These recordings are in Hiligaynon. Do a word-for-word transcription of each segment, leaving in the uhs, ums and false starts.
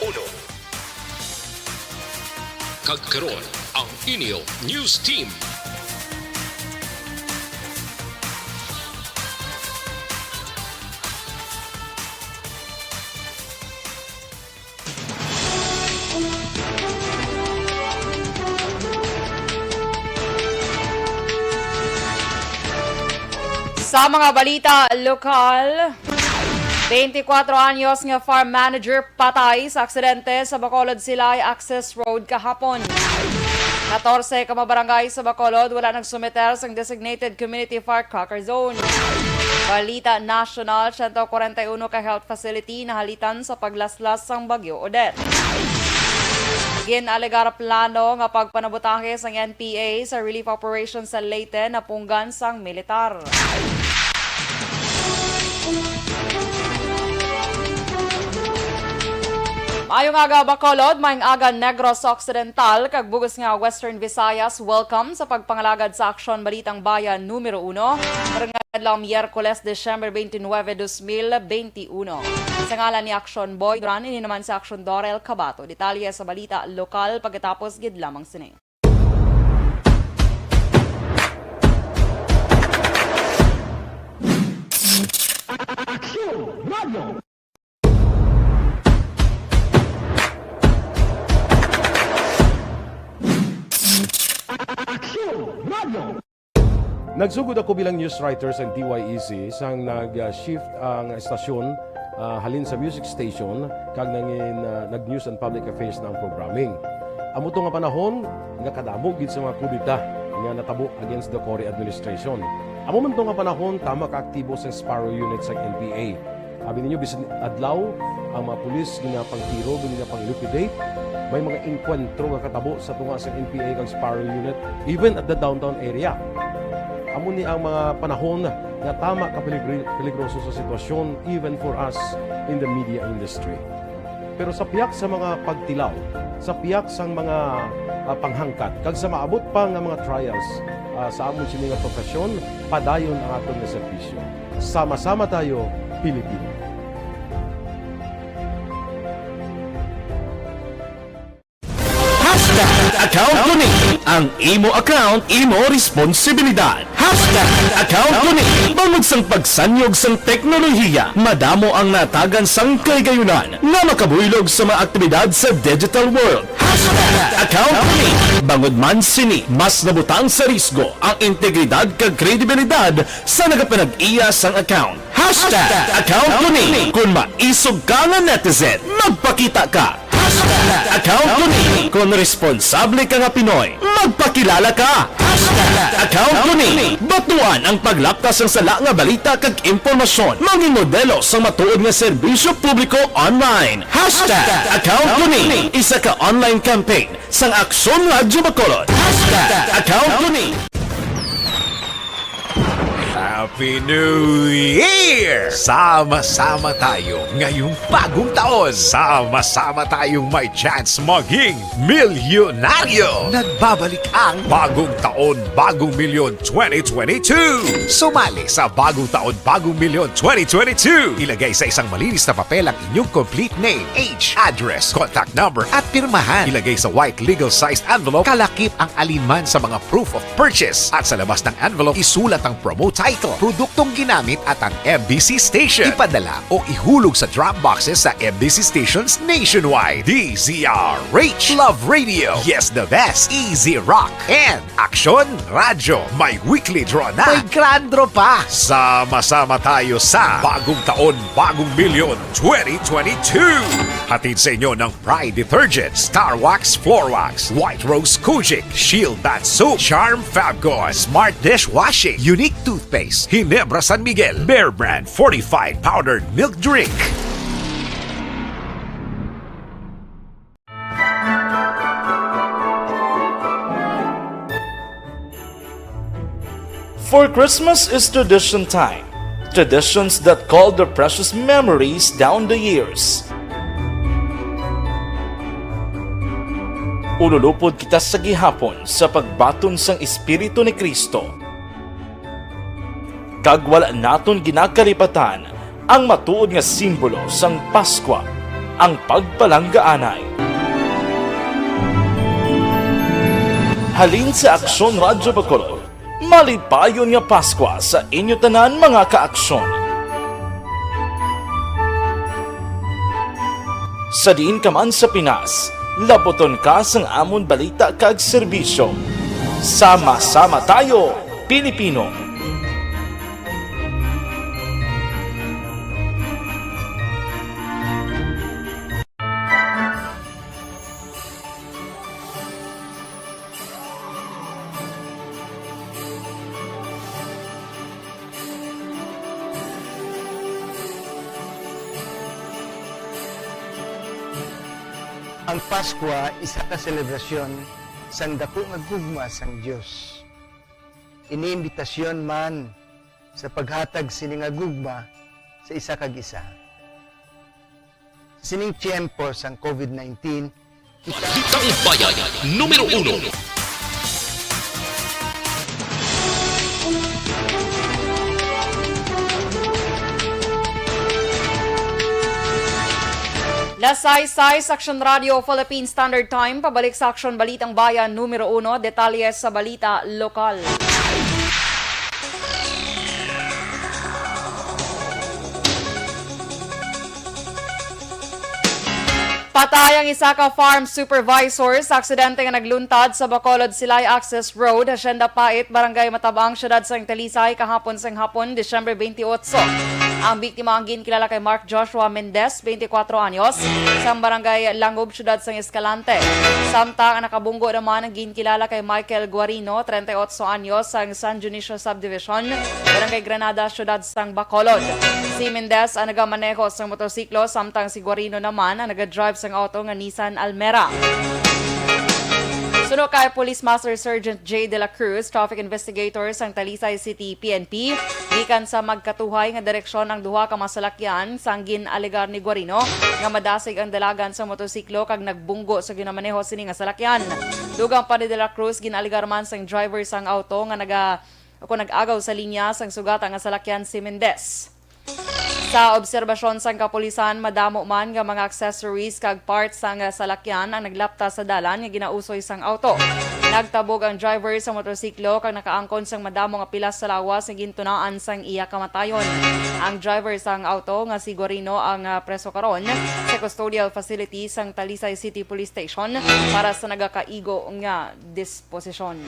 uno. Kag karon, ang inyo news team. Sa mga balita lokal, twenty-four anyos nga farm manager patay sa aksidente sa Bacolod Silay Access Road kahapon. Katorse ka mga barangay sa Bacolod wala nagsumiter sang designated community firecracker zone. Balita national, siyento kwarenta y uno ka health facility nahalitan sa paglaslas sang Bagyo Odette. Gin-alegar plano nga pagpanabutahe sang N P A sa relief operation sa Leyte napunggan sang militar. Maayong aga, Bacolod. Maayong aga, Negros Occidental, kag bug-os nga Western Visayas. Welcome sa pagpangalagad sa Aksyon Balitang Bayan numero uno. Karong adlaw, Miyerkules, Disyembre twenty-nine, dos mil twenty-uno. Sa ngalan ni Aksyon Boy Duran, ini naman si Aksyon Dorel Cabato. Detalye sa balita lokal pagkatapos gid lamang sini. Nagsugod ako bilang news writer sa D Y E C sang nag-shift ang estasyon, ah, halin sa music station kag nangin, ah, nag-news and public affairs na ang programming. Amo to nga panahon nga kadamo gid sa mga kudeta nga natabo against the Cory administration. Amo man to nga panahon tama ka aktibo sa Sparrow Unit sa N P A. Abi ninyo, bisan adlaw, ang mga pulis ginapangtiro, ginapang-liquidate. May mga engkwentro nga katabo sa tunga sa N P A kag Sparrow Unit, even at the downtown area. Amo ni ang mga panahon nga tama ka peligri-, peligroso sa sitwasyon, even for us in the media industry. Pero sa pihak sa mga pagtilaw, sa pihak sang mga, ah, panghangkat, kag sa maabot pa nga mga trials, ah, sa amon sini nga profesyon, padayon ang aton nga serbisyo. Sama-sama tayo, Pilipino. Hashtag account ko ni. Ang imo account, imo responsibilidad. Hashtag account ko ni. Bangod sang pagsanyog sang teknolohiya, madamo ang natagan sang kahigayunan nga makabuylog sa mga aktibidad sa digital world. Hashtag account ko ni. Bangod man sini, mas nabutang sa risgo ang integridad kag kredibilidad sa nagapanag-iya sang account. Hashtag account ko ni. Kon maisog ka nga netizen, magpakita ka. Hashtag account ko ni. Kon responsable ka nga Pinoy, magpakilala ka. Hashtag account ko ni. Batuan ang paglapta sang sala nga balita kag impormasyon. Mangin modelo sang matuod nga serbisyo publiko online. Hashtag account ko ni. Isa ka online campaign sang Aksyon Radyo Bacolod. Hashtag account ko ni. Happy New Year! Sama-sama tayo ngayong bagong taon. Sama-sama tayong may chance maging milyonaryo. Nagbabalik ang Bagong Taon, Bagong Milyon twenty twenty-two. Sumali sa Bagong Taon, Bagong Milyon twenty twenty-two. Ilagay sa isang malinis na papel ang inyong complete name, age, address, contact number, at pirmahan. Ilagay sa white legal-sized envelope, kalakip ang alinman sa mga proof of purchase. At sa labas ng envelope, isulat ang promo title, produktong ginamit, at ang M B C station. Ipadala o ihulog sa drop boxes sa M B C stations nationwide. D Z R H, Love Radio, Yes the Best, Easy Rock, and Aksyon Radyo. May weekly draw na. May grand draw pa. Sama-sama tayo sa Bagong Taon, Bagong Milyon twenty twenty-two. Hatid sa inyo ng Pride Detergent, Star Wax Floor Wax, White Rose Kojic, Shield Bath Soap, Charm Fabcon, Smart Dishwashing, Unique Toothpaste, Ginebra San Miguel, Bear Brand Fortified Powdered Milk Drink. For Christmas is tradition time. Traditions that call their precious memories down the years. Ululupod kita sa gihapon sa pagbaton sang Espiritu ni Cristo. Kag wala naton ginakalipatan ang matuod nga simbolo sang Paskwa, ang pagpalanggaanay. Halin sa Aksyon Radyo Bacolod, malipayon nga Paskwa sa inyo tanan, mga kaaksyon. Sa diin ka man sa Pinas, labuton ka sang amon balita kag serbisyo. Sama-sama tayo, Pilipino! Ang Paskwa isa ka selebrasyon sang daku nga gugma sang Dios. Ini imbitasyon man sa paghatag sini nga gugma sa isa kag isa. Sining tiyempo sang covid nineteen, kita Balitang Bayan, numero uno. Las sais sais, Aksyon Radio Philippine Standard Time, pabalik sa Aksyon Balitang Bayan, numero uno, detalye sa balita lokal. Patay ang isa ka farm supervisor sa aksidente nga nagluntad sa Bacolod Silay Access Road, Hacienda Pait, Barangay Matabang, Siyudad sang Talisay, kahapon sang hapon, Disyembre twenty-eight. Ang biktima ang ginkilala kay Mark Joshua Mendez, twenty-four anyos, sang Barangay Langob, Siyudad sang Escalante. Samtang ang nakabunggo naman ang ginkilala kay Michael Guarino, treinta y ocho anyos, sang San Dionisio Subdivision, Barangay Granada, Siyudad sang Bacolod. Si Mendez ang nagamaneho sang motorsiklo, samtang si Guarino naman ang nagadrive sang auto nga Nissan Almera. Suno kay Police Master Sergeant J De La Cruz, traffic investigator sang Talisay City P N P, gikan sa magkatuhay nga direksyon ang duha ka mga salakyan sang gin-alegar ni Guarino nga madasig ang dalagan sa motorsiklo kag nagbunggo sa ginamaneho sini nga salakyan. Dugang pa ni De La Cruz, gin-alegar man sang driver sang auto nga naga-, o kung nag-agaw sa linya sang sugata nga salakyan si Mendez. Sa obserbasyon sang kapulisan, madamo man nga mga accessories kag parts sang salakyan ang naglapta sa dalan nga ginausoy sang auto. Nagtabog ang driver sa motorsiklo kag nakaangkon sang madamo nga pilas sa lawas nga gintunaan sang iya kamatayon. Ang driver sang auto nga si Guarino ang, ah, preso karon sa custodial facility sang Talisay City Police Station para sa nagakaigo nga disposisyon.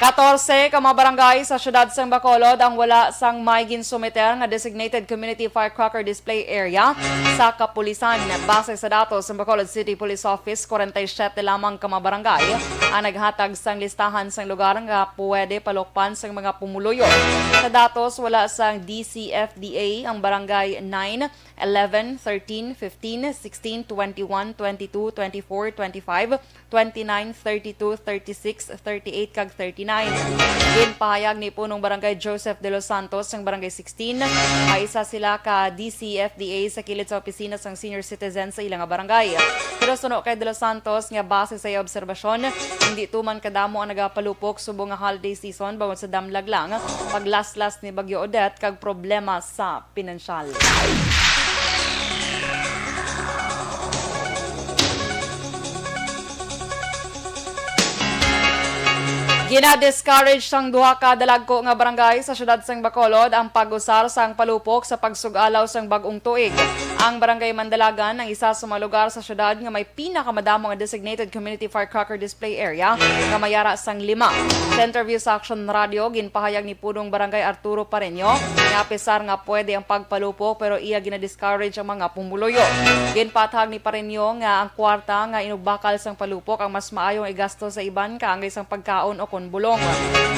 Katorse ka mga barangay sa siyudad sang Bacolod ang wala sang may ginsumiter nga designated community firecracker display area sa kapulisan. Base sa datos sang Bacolod City Police Office, kwarenta y siyete lamang ka mga barangay ang naghatag sang listahan sang lugar nga pwede palukpan sang mga pumuluyo. Sa datos, wala sang D C F D A ang barangay nine, eleven, thirteen, fifteen, sixteen, twenty-one, twenty-two, twenty-four, twenty-five, twenty-nine, thirty-two, thirty-six, thirty-eight, kag thirty-nine. Ginpahayag ni Punong Barangay Joseph De Los Santos sang Barangay sixteen nga isa sila ka D C F D A sa kilid sa opisina sang senior citizen sa ila nga barangay. Pero suno kay De Los Santos nga base sa iya obserbasyon, hindi tuman kadamo ang nagapalupok subong nga holiday season bangod sa damlag lang, paglaslas ni Bagyo Odette, kag problema sa pinansyal. Gina-discourage sang duha ka dalagko nga barangay sa siyudad sang Bacolod ang pag-usar sang palupok sa pagsug-alaw sang bag-ong tuig. Ang Barangay Mandalagan ang isa sa mga lugar sa siyudad nga may pinakamadamo nga designated community firecracker display area nga may ara sang lima. Sa interview sa Action Radio, ginpahayag ni Punong Barangay Arturo Pareño nga apisar nga pwede ang pagpalupok, pero iya gina-discourage ang mga pumuluyo. Ginpaathag ni Pareño nga ang kwarta nga inugbakal sang palupok ang mas maayo nga igasto sa iban kaangay sang pagkaon o kon bulong.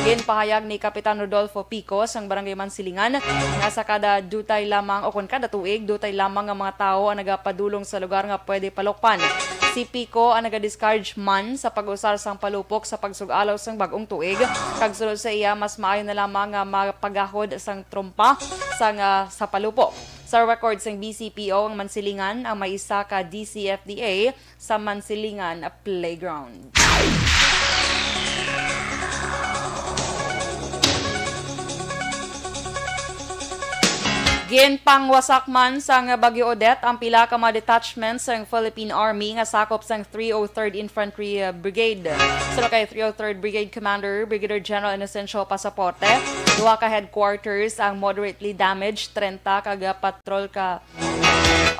Ginpahayag ni Kapitan Rodolfo Pico sang Barangay Mansilingan nga sa kada dutay lamang o kon kada tuig, dutay lamang nga mga tawo ang nagapadulong sa lugar nga pwede palukpan. Si Pico ang naga-discourage man sa pag-usar sang palupok sa pagsug-alaw sang bag-ong tuig, kag sulod sa iya, mas maayo na lamang nga magpagahod sang trompa sang, ah, sa palupok. Sa record sang B C P O, ang Mansilingan ang may isa ka D C F D A sa Mansilingan Playground. Ginpangwasak man sang Bagyo Odette ang pila ka mga detachment sang Philippine Army nga sakop sang three oh third Infantry, uh, Brigade. Suno kay three oh third Brigade Commander Brigadier General Inocencio Pasaporte, duha ka headquarters ang moderately damaged, trenta ka patrol ka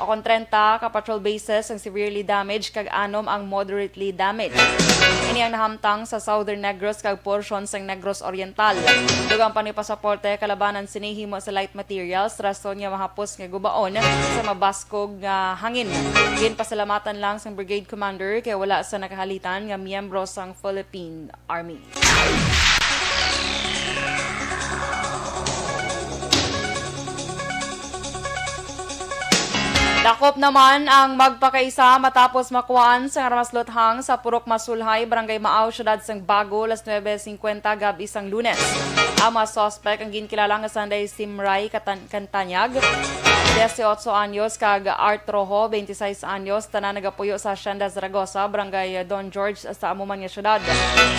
o kon trenta ka patrol bases ang severely damaged kag anom ang moderately damaged. Ini ang nahamtang sa Southern Negros kag portion sang Negros Oriental. Dugang pa ni Pasaporte, kalabanan sini himo sa light materials, rason nga mahapos nga gubaon sa mabaskog nga hangin. Ginpasalamatan lang sang Brigade Commander kay wala sa nakahalitan nga miyembro sang Philippine Army. Dakop naman ang magpakaisa matapos makuhaan sang armas luthang sa Purok Masulhay, Barangay Maaw, Siyudad sang Bago, alas nuebe singkwenta gab-i sang Lunes. Ang mga suspek ang ginkilala nga sanday Simray Katan-, Cantanyag, dieciocho anyos, kag Art Rojo, twenty-six anyos, tanan nagapuyo sa Hacienda Zaragoza, Barangay Don George, sa amo man nga siyudad.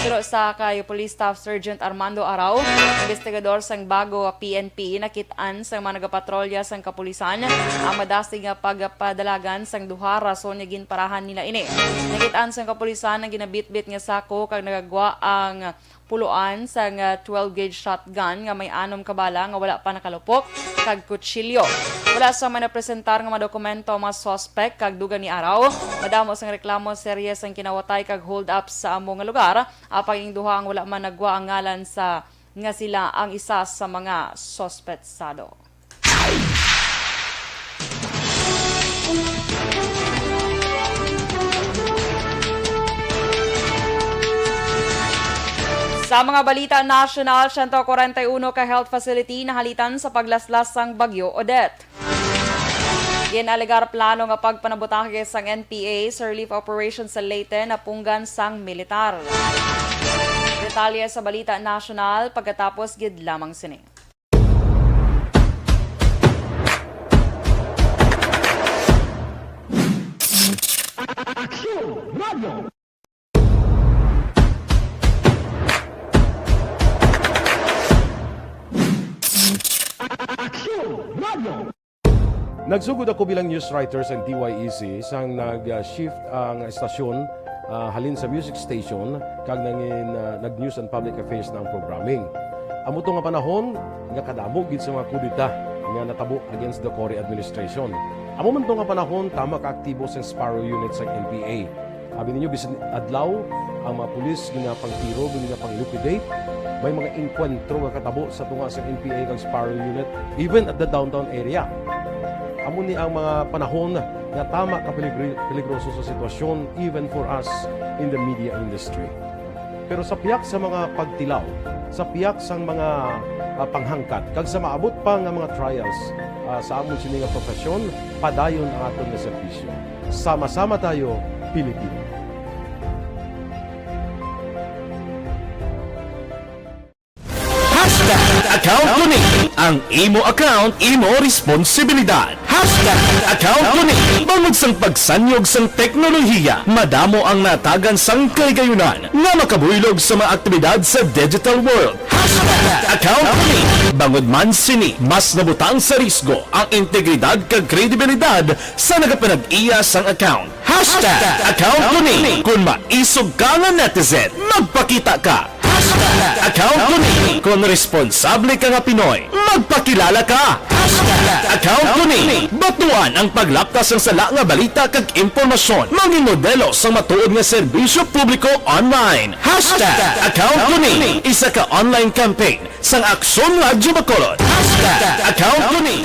Suno sa kay Police Staff Sergeant Armando Arao, investigador sang Bago P N P, nakit-an sang mga nagapatrolya sang kapulisan ang madasig nga pagpadalagan sang duha, rason nga ginparahan nila ini. Nakit-an sang kapulisan ang ginabitbit nga sako kag nagagwa ang puloan sang, ah, twelve gauge shotgun nga may anom ka bala nga wala pa nakalupok, kag kutsilyo. Wala sa may napresentar nga mga dokumento ang mga suspek, kag dugang ni Arao, madamo sang reklamo, seryes ang kinawatay kag hold up sa amo nga lugar, apang ang duha ang wala man nagwa ang ngalan sa nga sila ang isa sa mga suspetsado. Sa mga balita nasyonal, siyento kwarenta y uno ka health facility nahalitan sa paglaslas sang Bagyo Odette. Ginalegar plano nga pagpanabutake sang N P A sa relief operation sa Leyte napunggan sang militar. Detalye sa balita nasyonal pagkatapos gid lamang sini. Aksyon Radio. Aksyon Radio. Nagsugod ako bilang news writer sa D Y E C sang nag-shift ang estasyon, ah, halin sa music station kag nangin, ah, nag-news and public affairs na ang programming. Amo to nga panahon nga kadamo gid sa mga kudeta nga natabo against the Cory administration. Amo man to nga panahon tama ka aktibo sang Sparrow Unit sang N P A. Abi ninyo, bisan adlaw, ang mga pulis ginapangtiro, ginapang-liquidate. May mga engkwentro nga katabo sa tunga sa N P A kag Sparrow Unit, even at the downtown area. Amo ni ang mga panahon nga tama ka peligri-, peligroso sa sitwasyon, even for us in the media industry. Pero sa pihak sa mga pagtilaw, sa pihak sang mga, ah, panghangkat, kag sa maabot pa nga mga trials, ah, sa amon sini nga profesyon, padayon ang aton nga serbisyo. Sama-sama tayo, Pilipino. Hashtag account ko ni. Ang imo account, imo responsibilidad. Hashtag account ko ni. Bangod sang pagsanyog sang teknolohiya, madamo ang natagan sang kahigayonan nga makabuylog sa mga aktibidad sa digital world. Hashtag account ko ni. Bangod man sini, mas nabutang sa risgo ang integridad kag kredibilidad sa nagapanag-iya sang account. Hashtag account ko ni. Kung maisog ka nga netizen, magpakita ka. Hashtag account ko ni. Kung responsable ka nga Pinoy, magpakilala ka. Hashtag account ko ni. Batuan ang paglapta sang sala nga balita kag impormasyon. Mangin modelo sang matuod nga serbisyo publiko online. Hashtag account ko ni. Isa ka online campaign sang Aksyon Radyo Bacolod. Hashtag account ko ni.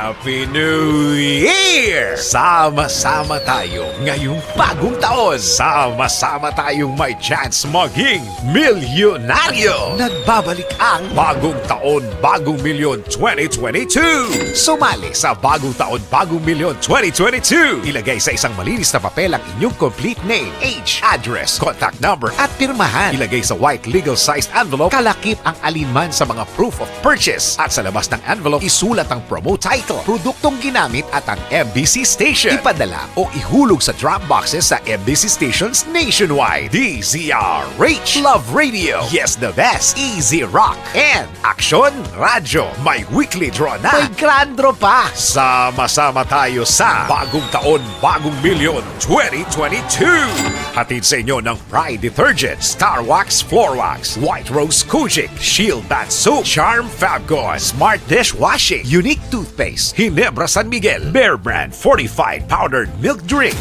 Happy New Year! Sama-sama tayo ngayong bagong taon. Sama-sama tayong may chance maging milyonaryo. Nagbabalik ang bagong taon, bagong milyon twenty twenty-two. Sumali sa bagong taon, bagong milyon twenty twenty-two. Ilagay sa isang malinis na papel ang inyong complete name, age, address, contact number, at pirmahan. Ilagay sa white legal-sized envelope, kalakip ang alinman sa mga proof of purchase. At sa labas ng envelope, isulat ang promo title. Produktong ginamit at ang M B C station. Ipadala o ihulog sa drop boxes sa M B C stations nationwide. D Z R H Love Radio. Yes, the best. Easy Rock. And Aksyon Radyo. May weekly draw na. May grand draw pa. Sama-sama tayo sa Bagong Taon, Bagong Milyon twenty twenty-two. Hatid sa inyo ng Pride Detergent, Star Wax Floor Wax, White Rose Kojic, Shield Bath Soap, Charm Fabcon, Smart Dishwashing, Unique Toothpaste, Ginebra San Miguel, Bear Brand Fortified Powdered Milk Drink.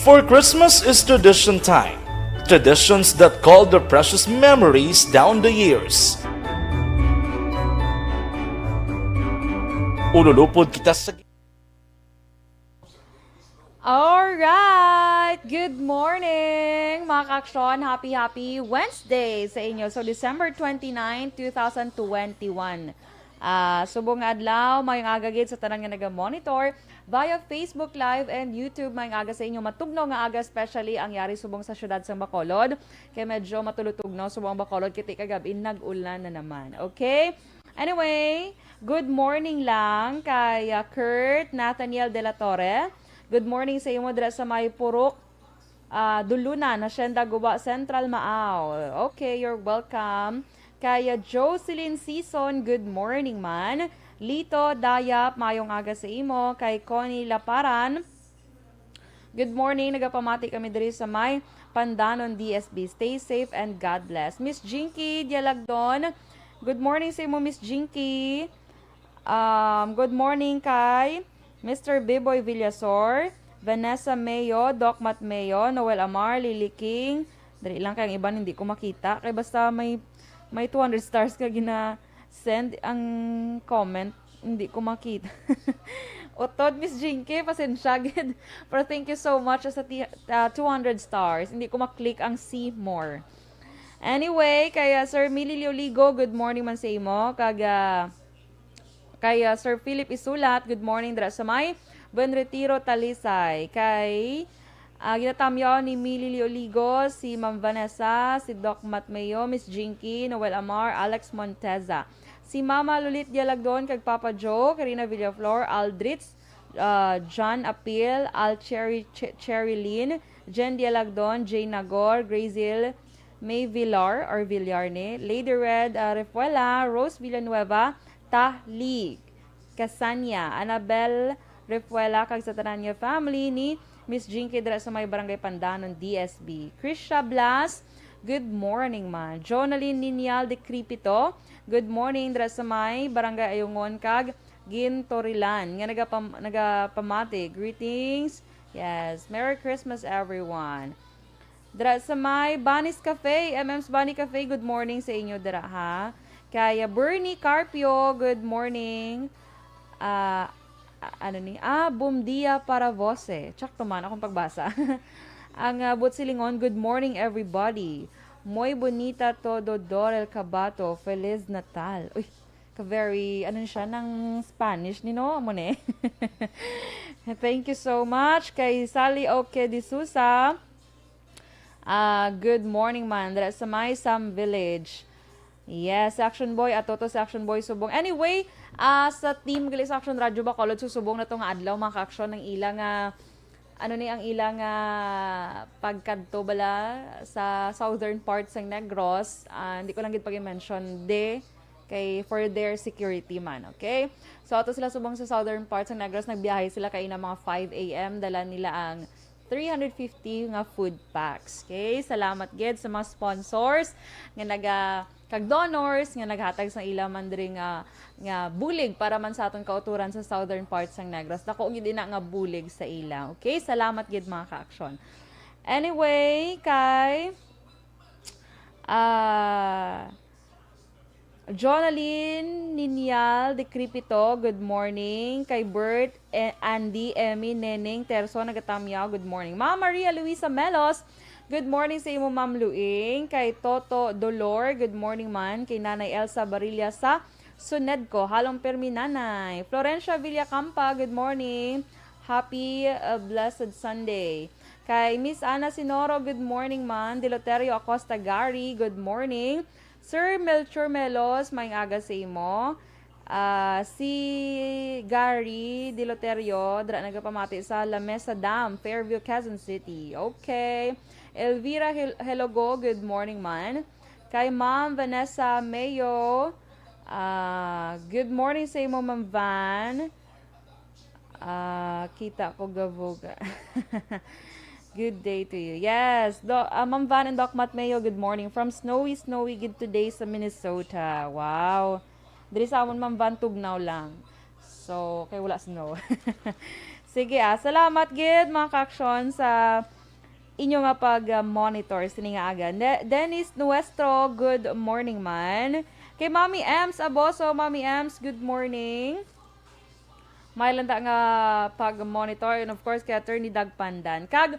For Christmas is tradition time. Traditions that call the precious memories down the years. Ululupod kita sa Alright! Good morning, mga kaaksyon. Happy, happy Wednesday sa inyo. So, December twenty-nine, two thousand twenty-one. Ah, subong nga adlaw, mayong aga gid sa tanan nga naga-monitor via Facebook Live and YouTube. Mayong aga sa inyo, matugnaw nga aga, especially ang yari subong sa siyudad sang Bacolod. Kay medyo matulutugnaw subong ang Bacolod, kay ti kagab-i nag-ulan na naman. Okay? Anyway, good morning lang kay, ah, Kurt Nathaniel de la Torre. Good morning sa imo dira sa may Purok, ah, Dulunan, Hacienda Guba Central, Maaw. Okay, you're welcome. Kay, ah, Jocelyn Season, good morning man. Lito Dayap, mayong aga sa imo. Kay Connie Laparan, good morning, nagapamati kami diri sa may Pandanon D S B. Stay safe and God bless. Miss Jinky Dialagdon, good morning sa imo, Miss Jinky. Um, good morning kay Mister Biboy Villasor, Vanessa Mayo, Doc Matt Mayo, Noel Amar, Lily King. Dali lang kay ang iban hindi ko makita. Kay basta may, may two hundred stars ka gina-send ang comment, hindi ko makita. Utod, Miss Jinky, pasensya gid. Pero thank you so much sa ti-, ah, two hundred stars. Hindi ko maklik ang see more. Anyway, kay, ah, Sir Mililio Ligo, good morning man sa imo. Kag, ah, kay, ah, Sir Philip Isulat, good morning dira sa may Buen Retiro, Talisay. Kay, ah, ginatamyaw ni Mililio Ligo, si Ma'am Vanessa, si Doc Matmeo, Miss Jinky, Noel Amar, Alex Monteza. Si Mama Lulit Dialagdon kag Papa Joe, Karina Villaflor, Aldrich, ah, John Apil, Al Cherry, Ch-, Cherry Lynn, Jen Dialagdon, Jane Nagor, Grazel, May Villar or Villarne, Lady Red, ah, Refuela, Rose Villanueva, Tahli, Casania, Annabel Refuela, kag sa tanan nga family ni Miss Jinky dira sa may Barangay Pandanon, D S B. Krisha Blas, good morning, ma. Jonalyn Ninyal de Cripito, good morning dira sa may Barangay Ayungon, kag Gin Torilan nga nagapam-, nagapamati. Greetings. Yes. Merry Christmas, everyone. Dira sa may Bunny's Cafe, M M's Bunny Cafe, good morning sa inyo dira, ha. Kay, ah, Bernie Carpio, good morning. Ah, a-, ano ni? Ah, bom dia para você. Tsakto man akong pagbasa. Ang, ah, buot silingon, good morning, everybody. Muy bonita todo, Dorel Cabato. Feliz Natal. Uy, ka very, ano siya, nang Spanish ni, no? Amo ni. Thank you so much kay Sally Oke de Sousa. Ah, good morning man. Dira sa may Sam Village. Yes, Action Boy. Ato to si Action Boy Subong. Anyway, ah, sa team gali sa Action Radyo Bacolod, susubong na to nga adlaw, mga ka-action, ang ila nga, ano ni, ang ila nga pagkadto bala sa southern part sang Negros. Ah, hindi ko lang gid pag-mention de kay for their security man, okay? So, ato sila subong sa southern part sang Negros, nagbiyahe sila kaina mga five A M, dala nila ang three hundred fifty nga food packs. Okay? Salamat gid sa mga sponsors nga naga-, kag donors nga naghatag sa ila man diri nga, nga bulig para man sa aton kauturan sa southern part sang Negros. Dako gid ina nga bulig sa ila. Okay? Salamat gid, mga ka-action. Anyway, kay, ah, Jonalyn Ninyal de Cripito, good morning. Kay Bert, eh, Andy, Emmy, Neneng, Terso, nagatamyaw, good morning. Ma'am Maria Luisa Melos, good morning sa imo, Ma'am Luing. Kay Toto Dolor, good morning man. Kay Nanay Elsa Barilla sa Sunedco, halong pirmi, Nanay. Florencia Villacampa, good morning. Happy, uh, blessed Sunday. Kay Miss Ana Sinoro, good morning, man. Deloterio Acosta Gary, good morning. Sir Melchor Melos, maayong aga sa imo. Ah, si Gary Deloterio, dira nagapamati sa La Mesa Dam, Fairview, Quezon City. Okay. Elvira Hel-, Helogo, good morning, man. Kay Ma'am Vanessa Mayo, ah, good morning sa imo, Ma'am Van. Ah, kita ko gabuga. Good day to you. Yes, do, ah, Ma'am Van and Doc Matt Mayo, good morning. From snowy, snowy gid today sa Minnesota. Wow. Diri sa amon, Ma'am Van, tugnaw lang. So, kay wala snow. Sige, ah, salamat gid, mga ka-aksyon, sa inyo nga pag-monitor sini nga aga. De-, Dennis Nuestro, good morning, man. Kay Mami Ems Aboso, Mami Ems, good morning. May landa nga pag-monitor, and of course, kay Attorney Doug Pandan. Kag,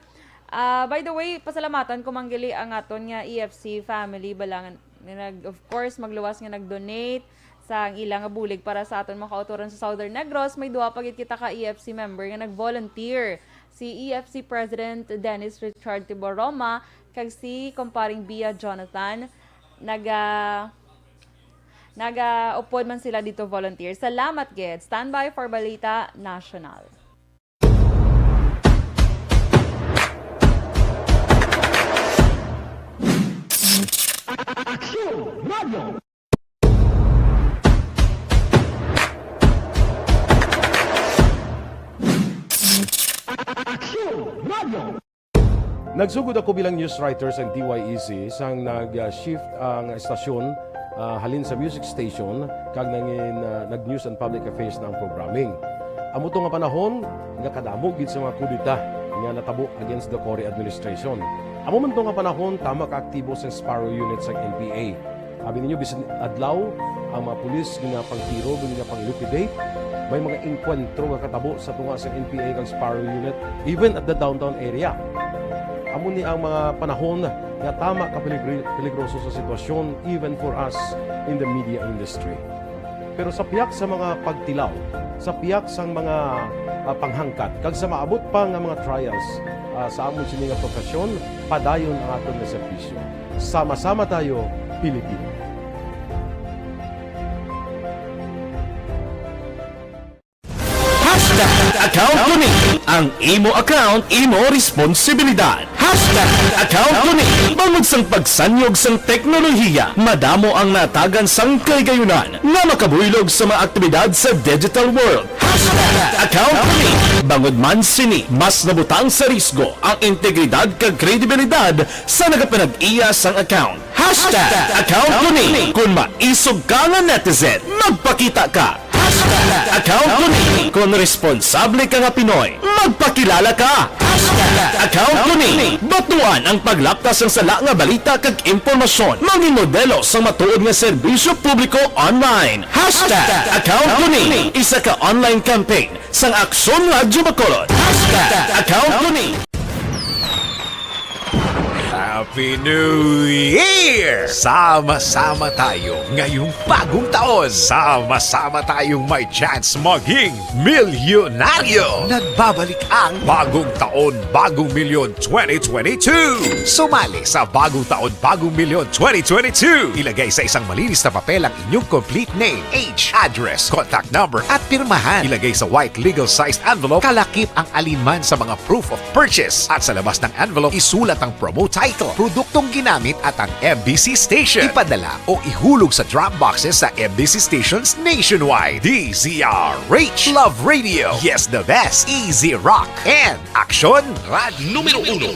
ah, by the way, pasalamatan ko man gid ang aton nga E F C family, bala nga, nga nag, of course, magluwas nga nag-donate sa ang ila nga bulig para sa aton mga kautoran sa Southern Negros. May duha pa gid kita ka E F C member nga nag-volunteer. Si E F C President Dennis Richard Tiboroma kag si Kumparing Bia Jonathan. Naga-, naga-upod man sila dito volunteer. Salamat gid. Standby for Balita National. Aksyon Radio. Aksyon Radio. Nagsugod ako bilang news writer sa T Y E C sang nag-shift ang estasyon, ah, halin sa music station kag nangin, ah, nag-news and public affairs na ang programming. Amo to nga panahon nga kadamo gid sa mga kudeta nga natabo against the Cory administration. Amo man to nga panahon tama ka aktibo sang Sparrow Unit sang N P A. Abi ninyo, bisan adlaw, ang mga pulis ginapangtiro, ginapang-liquidate. May mga engkwentro nga katabo sa tunga sa N P A kag Sparrow Unit, even at the downtown area. Amo ni ang mga panahon nga tama ka peligri-, peligroso sa sitwasyon, even for us in the media industry. Pero sa piyak sa mga pagtilaw, sa piyak sang mga, ah, panghangkat, kag sa maabot pa nga mga trials, ah, sa amon sini nga profesyon, padayon ang aton nga serbisyo. Sama-sama tayo, Pilipino. Hashtag account ko ni. Ang imo account, imo responsibilidad. Hashtag account ko ni. Bangod sang pagsanyog sang teknolohiya, madamo ang natagan sang kaligayunan nga makabuylog sa mga aktibidad sa digital world. Hashtag account ko ni. Bangod man sini, mas nabutang sa risgo ang integridad kag kredibilidad sa nagapanag-iya sang account. Hashtag account ko ni. Kung maisog ka nga netizen, magpakita ka. Hashtag account ko ni. Kung responsable ka nga Pinoy, magpakilala ka. Hashtag account ko ni. Batuan ang paglaptas sang sala nga balita kag impormasyon. Mangin modelo sang matuod nga serbisyo publiko online. Hashtag account ko ni. Isa ka online campaign sang Aksyon Radyo Bacolod. Hashtag account ko ni. Happy New Year! Sama-sama tayo ngayong bagong taon. Sama-sama tayong may chance maging milyonaryo. Nagbabalik ang Bagong Taon, Bagong Milyon twenty twenty-two. Sumali sa Bagong Taon, Bagong Milyon twenty twenty-two. Ilagay sa isang malinis na papel ang inyong complete name, age, address, contact number, at pirmahan. Ilagay sa white legal-sized envelope, kalakip ang alinman sa mga proof of purchase, at sa labas ng envelope, isulat ang promo title, produktong ginamit, at ang M B C station. Ipadala o ihulog sa drop boxes sa M B C stations nationwide. D Z R H, Love Radio, yes, the best, Easy Rock, and Aksyon Radyo. Numero uno.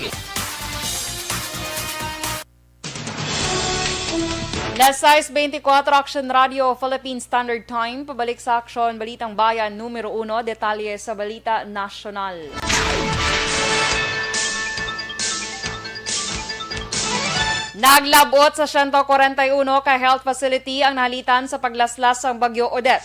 Las sais beintikwatro, Aksyon Radyo, Philippine Standard Time. Pabalik sa Aksyon, Balitang Bayan, numero uno, detalye sa balita nasyonal. Naglab-ot sa siyento kwarenta y uno ka health facility ang nahalitan sa paglaslas sang Bagyo Odette.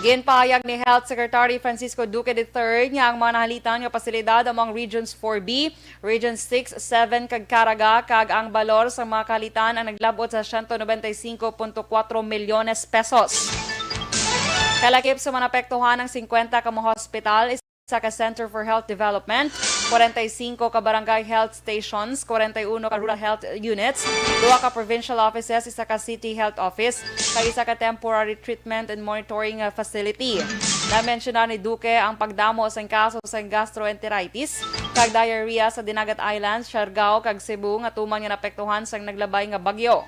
Ginpahayag ni Health Secretary Francisco Duque the third nga ang mga nahalitan nga pasilidad amo ang Regions four B, Region six, seven kag Caraga, kag ang balor sa mga kahalitan ang naglab-ot sa siyento nobenta y singko punto kuwatro milyones pesos. Kalakip sa mga naapektuhan ang singkwenta ka mga hospital, isa ka Center for Health Development, kwarenta y singko ka barangay health stations, kwarenta y uno ka rural health units, duha ka provincial offices, isa ka city health office, kag isa ka temporary treatment and monitoring, uh, facility. Namensyonar ni Duque ang pagdamo sang kaso sang gastroenteritis kag diarrhea sa Dinagat Islands, Siargao, kag Cebu nga tuman nga naapektuhan sang naglabay nga bagyo.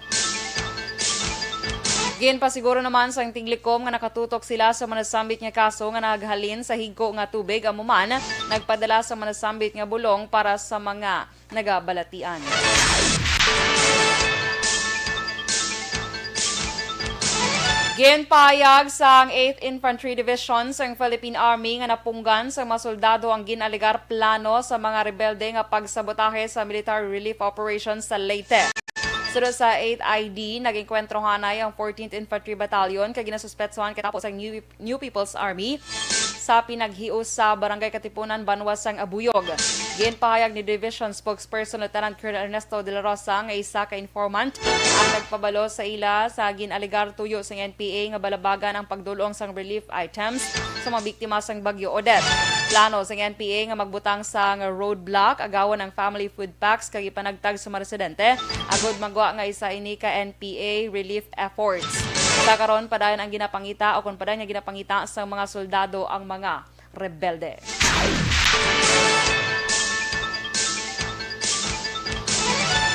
Ginpasiguro naman sang Tiglikom nga nakatutok sila sa mga nasambit nga kaso nga naghalin sa higko nga tubig, amo man nagpadala sa mga nasambit nga bulong para sa mga nagabalatian. Ginpahayag sang Eighth Infantry Division sang Philippine Army nga napunggan sang mga soldado ang ginalegar plano sa mga rebelde nga pagsabotahe sa military relief operation sa Leyte. Sunod sa eight I D, nag-engkwentro hanay ang fourteenth Infantry Battalion kag ginasuspetsuhan kay tapo sang New, New People's Army sa pinaghios sa Barangay Katipunan, banwa sang Abuyog. Ginpahayag ni Division Spokesperson Lieutenant Colonel Ernesto de la Rosa nga isa ka informant ang nagpabalo sa ila sa ginalegar tuyo sang N P A nga balabagan ang pagdul-ong sang relief items sa mga biktima sang Bagyo Odette. Plano sang N P A nga magbutang sang roadblock, agawon ang family food packs kag ipanagtag sa mga residente, agud magwa nga isa ini ka N P A relief efforts. Sa karon, padayon ang ginapangita o kon padayon nga ginapangita sang mga soldado ang mga rebelde.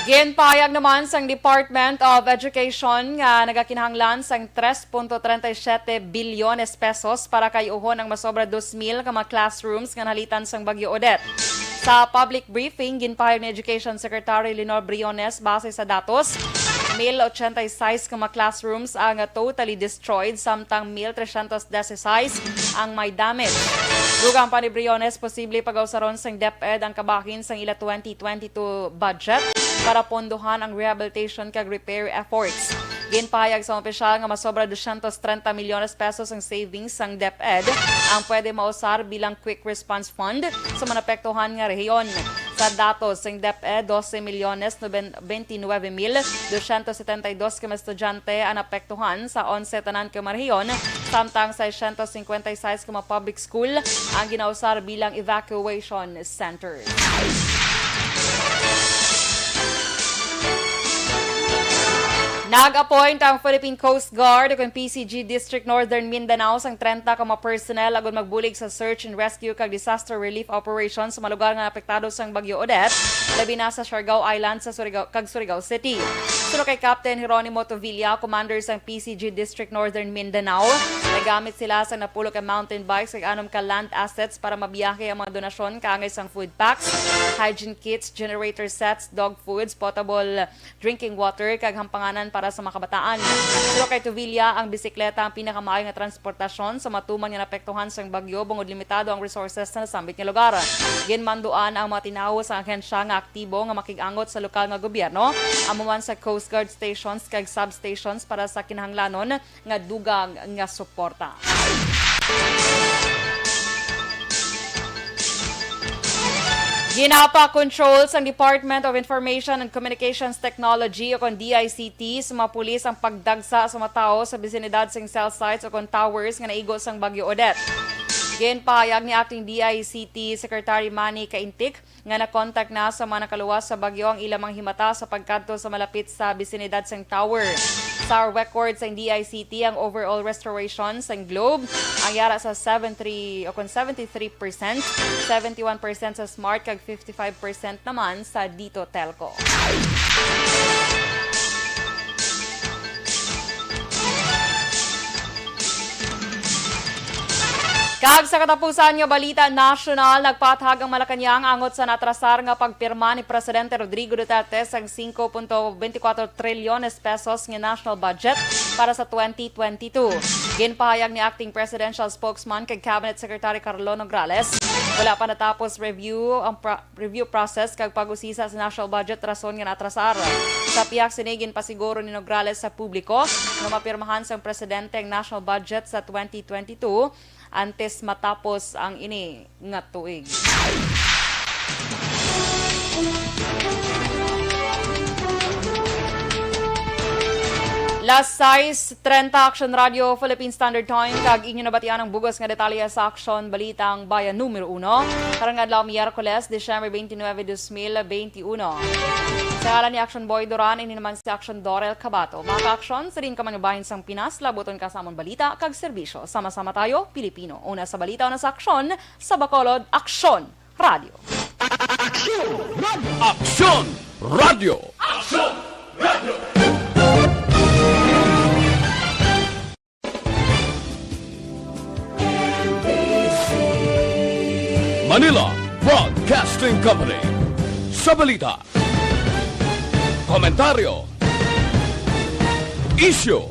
Ginpahayag naman sang Department of Education nga nagakinahanglan sang tres punto treinta y siete bilyones pesos para kay-uhon ang masobra dos mil ka mga classrooms nga nahalitan sang Bagyo Odette. Sa public briefing, ginpahayag ni Education Secretary Lenore Briones, base sa datos, mil ochenta y seis ka mga classrooms ang totally destroyed, samtang mil trescientos dieciséis ang may damage. Dugang pa ni Briones, posible pagausaron sang DepEd ang kabahin sang ila twenty twenty-two budget para pondohan ang rehabilitation kag repair efforts. Ginpahayag sa opisyal nga masobra dosyentos treinta milyones pesos ang savings sang DepEd ang pwede mausar bilang quick response fund sa mga naapektuhan nga rehiyon. Sa datos sang DepEd, doce milyones noben-, veintinueve mil doscientos setenta y dos ka mga estudyante ang naapektuhan sa onse tanan ka mga rehiyon, samtang seiscientos cincuenta y seis ka mga public school ang ginausar bilang evacuation centers. Nag-appoint ang Philippine Coast Guard o kon P C G District Northern Mindanao sang trenta ka mga personnel agud magbulig sa search and rescue kag disaster relief operation sa mga lugar nga apektado sang Bagyo Odette, labi na sa Siargao Island sa Surigao, kag Surigao City. Suno kay Captain Jeronimo Tovilla, commander sang P C G District Northern Mindanao, nagamit sila sang napulo ka mountain bikes kag anom ka land assets para mabiyahe ang mga donasyon kaangay sang food packs, hygiene kits, generator sets, dog foods, potable drinking water, kag hampanganan para sa mga kabataan. Suno kay Tovilla, ang bisikleta ang pinakamaayo nga transportasyon sa matuman nga naapektuhan sang bagyo, bangod limitado ang resources sa nasambit nga lugar. Ginmanduan ang mga tinawo sa ahensya nga aktibo nga makig-angot sa lokal nga gobyerno, amo man sa Coast Guard stations kag substations para sa kinahanglanon nga dugang nga suporta. Ginapa-control sang Department of Information and Communications Technology o kon D I C T sa mga pulis ang pagdagsa sa mga tawo sa bisinidad sing cell sites o kon towers nga naigo sang Bagyo Odette. Ginpahayag ni Acting D I C T Secretary Manny Caintic nga na-contact na sa mga nakaluwas sa bagyo ang ilang mga himata sa pagkadto sa malapit sa bisinidad sang tower. Sa record sang D I C T, ang overall restoration sang globe ang yara sa seventy o kon seventy-three percent, seventy-one percent sa Smart kag fifty-five percent naman sa DITO Telco. Kag sa katapusan nga balita nasyonal, nagpaathag ang Malacañang angot sa naatrasar nga pagpirma ni Presidente Rodrigo Duterte sang singko punto benti kwatro trilyones pesos nga national budget para sa twenty twenty-two. Ginpahayag ni Acting Presidential Spokesman kag Cabinet Secretary Carlo Nograles, wala pa natapos review ang pra-, review process kag pag-usisa sa national budget rason nga naatrasar. Sa pihak sini, ginpasiguro ni Nograles sa publiko nga mapirmahan sang presidente ang national budget sa twenty twenty-two antes matapos ang ini nga tuig. Las sais treinta, Aksyon Radio, Philippine Standard Time, kag inyo nabatian ang bug-os nga detalye sa Aksyon Balitang Bayan numero uno. Karong adlaw, Miyerkules, Disyembre twenty-nine, dos mil veintiuno. Sa ngalan ni Aksyon Boy Duran, ini naman si Aksyon Dorel Cabato. Mga ka-aksyon, sa diin ka man nga bahin sang Pinas, labuton ka sa amon balita kag serbisyo. Sama-sama tayo, Pilipino. Una sa balita, una sa aksyon, sa Bacolod, Aksyon Radio. Aksyon Radio! Aksyon Radio! Manila Broadcasting Company. Sa balita, komentaryo, isyu,